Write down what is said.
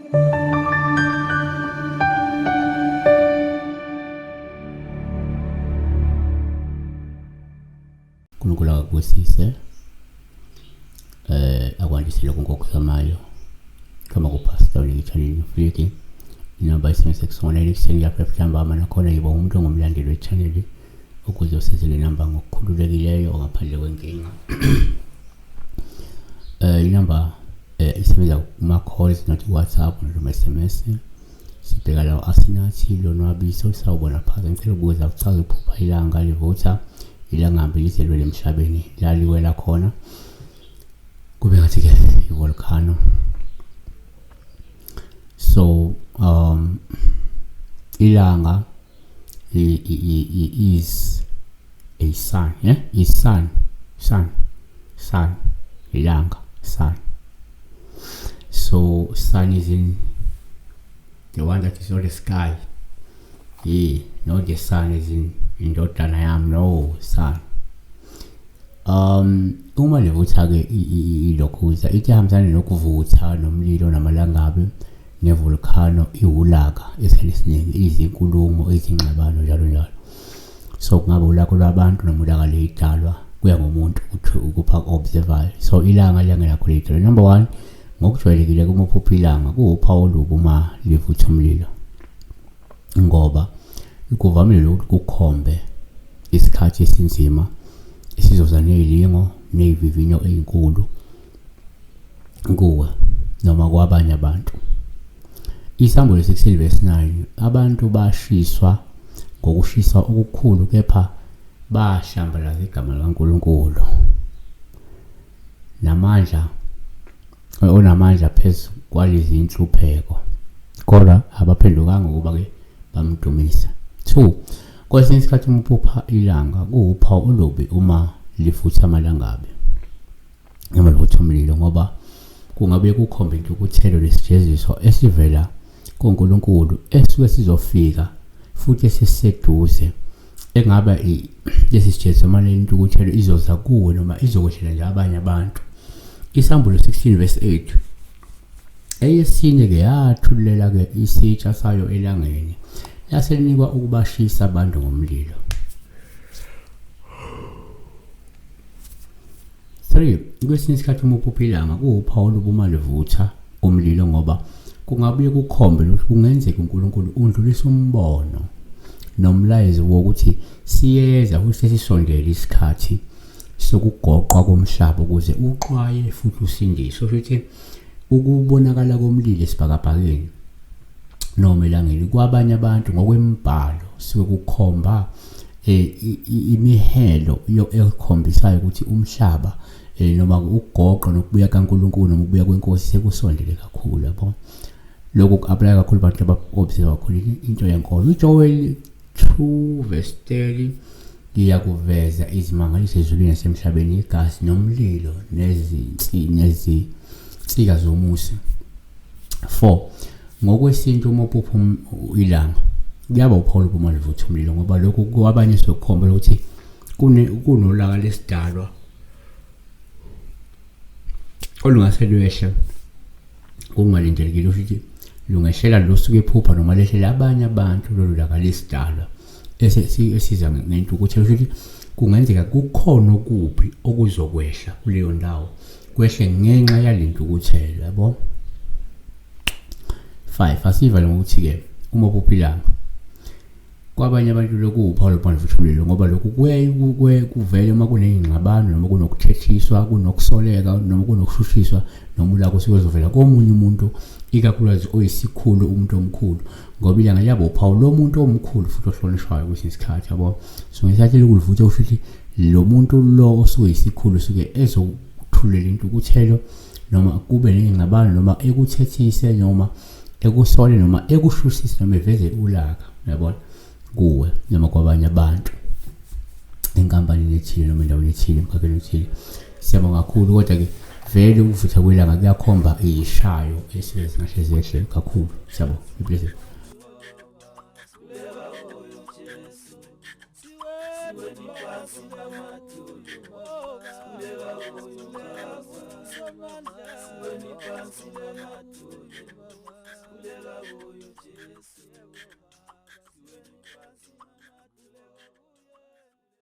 uNkulunkulu akubusise, akwandisele konke okuzamayo. Kama kuPastor Unikitshani Mfliki, inamba isebenzise kusona ekuseni lapha eMhlambama, nakhona yiba umuntu ongumlandeli we-channel ukuze usize le namba ngokukhululekileyo ngaphandle kwenkinga. Inamba isebenza kuma calls, not WhatsApp noma SMS. Sibheka la Asinathi Lonwabiso, sawubona phansi, ngicela ukubuza kuchaza ukuphupha ilanga livutha ilangabi lizelwele emhlabeni laliwela khona kube ngathi ke i-volcano. So ilanga is a sun, yeah, is sun, sun, sun, ilanga, sun. So sun is in the one that is on the sky, yeah, not the sun is in indodana yami, no sun. Uma livutha ke ilokhuza ithi ihambisana nokuvutha nomlilo namalangabi nevolcano, iwulaka esikhathini esiningi, izinkulumo, izingxabano njalo njalo. So kungaba ulaka lwabantu noma ulaka leyidalwa, kuya ngomuntu ukuthi ukupha observer. So ilanga liyangena khona idalwa. Number 1, ngokujwayelekile uma uphupha ilanga kuwuphawu olubi uma livutha umlilo, ngoba kuvamile ukuthi kukhombe isikhathi esinzima esizoza nezilingo nezivivinyo ezinkulu kuwe noma kwabanye abantu. Isambulo 16 verse 9, abantu bashiswa ngokushisa okukhulu kepha bahlambalaza igama likaNkulunkulu namandla onamandla phezu kwalezi inhlupheko, kodwa abaphendukanga ukuba ke bamdumisa. 2, kwesinye isikhathi uma uphupha ilanga kuwuphawu olubi uma lifutha amalangabi noma livutha umlilo, ngoba kungabe kukhomba intukuthelo nesijeziso esivela kuNkulunkulu esuke sizofika futhi esiseduze, engaba lesi sijeziso noma lentukuthelo izoza kuwe noma izokwehlela nje abanye abantu. Isambulo 16 verse 8, eyesine ke yathululela ke isitsha sayo elangeni, laselinikwa ukubashisa abantu ngomlilo. 3, kwesinye isikhathi uma uphupha ilanga kuwuphawu olubi uma livutha umlilo, ngoba kungabuye kukhombe ukuthi kungenzeka uNkulunkulu undlulisa umbono nomlayezo wokuthi siyeza futhi sesisondele isikhathi sokugoqwa komhlaba ukuze uxwaye futhi usindiswe. Kusho ukuthi ukubonakala komlilo esibhakabhakeni noma elangeni kwabanye abantu ngokwembhalo suke kukhomba imihelo ekhombisayo ukuthi umhlaba noma ukugoqa nokubuya kaNkulunkulu noma ukubuya kwenkosi sekusondele kakhulu, yabo. Lokhu ku-apply kakhulu abantu aba-observe kakhulu into yenkolo. UJoel 2 verse 30, ngiyakuveza izimangaliso ezulwini nasemhlabeni, igazi nomlilo nezinsika zomusi. 4, ngokwesintu uma uphupha ilanga kuyaba uphawu olubi uma livutha umlilo, ngoba lokhu kwabanye sokukhomba ukuthi kunolaka lesidalwa olungase lwehle kungalindelekile, ukuthi lungehlela losuke ephupha noma lehlela abanye abantu lolu laka lesidalwa esiza ngentukuthelo. Ukuthi kungenzeka kukhona okubi okuzokwehla kuleyo ndawo, kwehle ngenxa yalentukuthelo, yabo. 5, asivale ngokuthi-ke uma uphupha ilanga kwabanye abantu lokuwuphawu lobani futhi umlilo, ngoba lokhu kuyaye kuvele uma kuney'ngxabano noma kunokuthethiswa, kunokusoleka noma kunokushushiswa noma ulaka osuke luzovela komunye umuntu, ikakhulukazi oyisikhulu, umuntu omkhulu, ngoba ilanga liyaba uphawu lomuntu omkhulu futhi ohlonishwayo kwesinye isikhathi, yabo. So ngesikhathi lokulivutha kusho ukuthi lo muntu lo osuke yisikhulu usuke ezokuthulela intukuthelo noma kube nengxabano noma ekuthethise noma ekusole noma ekushusise noma eveze ulaka, uyabona, kuwe noma kwabanye abantu enkampanini ethile noma endaweni ethile emkhakheni othile. Siyabonga kakhulu, kodwa-ke vele ukuvutha kwelanga kuyakhomba iy'shayo esuke zingahle zehle kakhulu. Siyabonga. Iblessing.